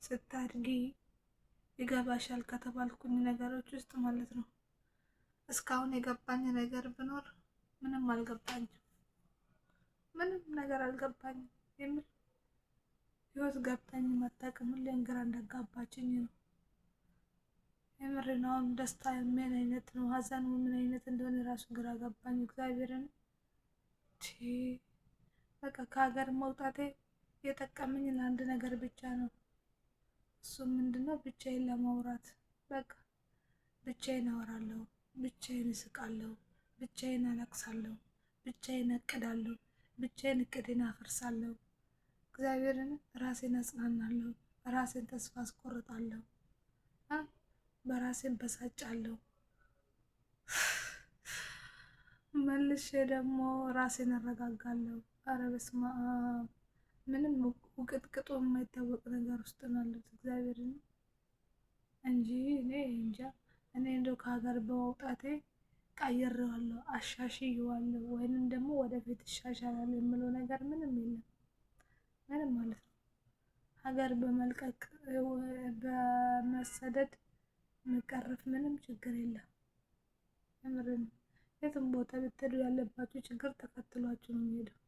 ስታድጊ ይገባሻል ከተባልኩኝ ነገሮች ውስጥ ማለት ነው። እስካሁን የገባኝ ነገር ብኖር ምንም አልገባኝም። ምንም ነገር አልገባኝም። የምር ህይወት ገብታኝ አታውቅም። ሁሌም ግራ እንዳጋባችኝ ነው። የምር ነው። አሁን ደስታ ምን አይነት ነው፣ ሀዘኑ ምን አይነት እንደሆነ ራሱ ግራ ገባኝ። እግዚአብሔርን በቃ ከሀገር መውጣቴ የጠቀመኝ ለአንድ ነገር ብቻ ነው። እሱም ምንድነው? ብቻዬን ለማውራት። በቃ ብቻዬን አወራለሁ፣ ብቻዬን እስቃለሁ፣ ብቻዬን አለቅሳለሁ፣ ብቻዬን አቅዳለሁ፣ ብቻዬን እቅዴን አፈርሳለሁ። እግዚአብሔርን ራሴን አጽናናለሁ፣ ራሴን ተስፋ አስቆርጣለሁ፣ በራሴን በሳጫለሁ። መልሼ ደግሞ ራሴን አረጋጋለሁ። ኧረ በስመ አብ፣ ምንም ውቅጥቅጡ የማይታወቅ ነገር ውስጥ ነው ያለሁት። እግዚአብሔርን እንጂ እኔ እንጃ። እኔ እንደው ከሀገር በመውጣቴ ቀይሬዋለሁ፣ አሻሽዬዋለሁ ወይንም ደግሞ ወደፊት ይሻሻላል የምለው ነገር ምንም የለም። ምንም ማለት ነው። ሀገር በመልቀቅ በመሰደድ መቀረፍ ምንም ችግር የለም። የምርን የትም ቦታ ብትሄዱ ያለባችሁ ችግር ተከትሏችሁ ነው የሚሄደው።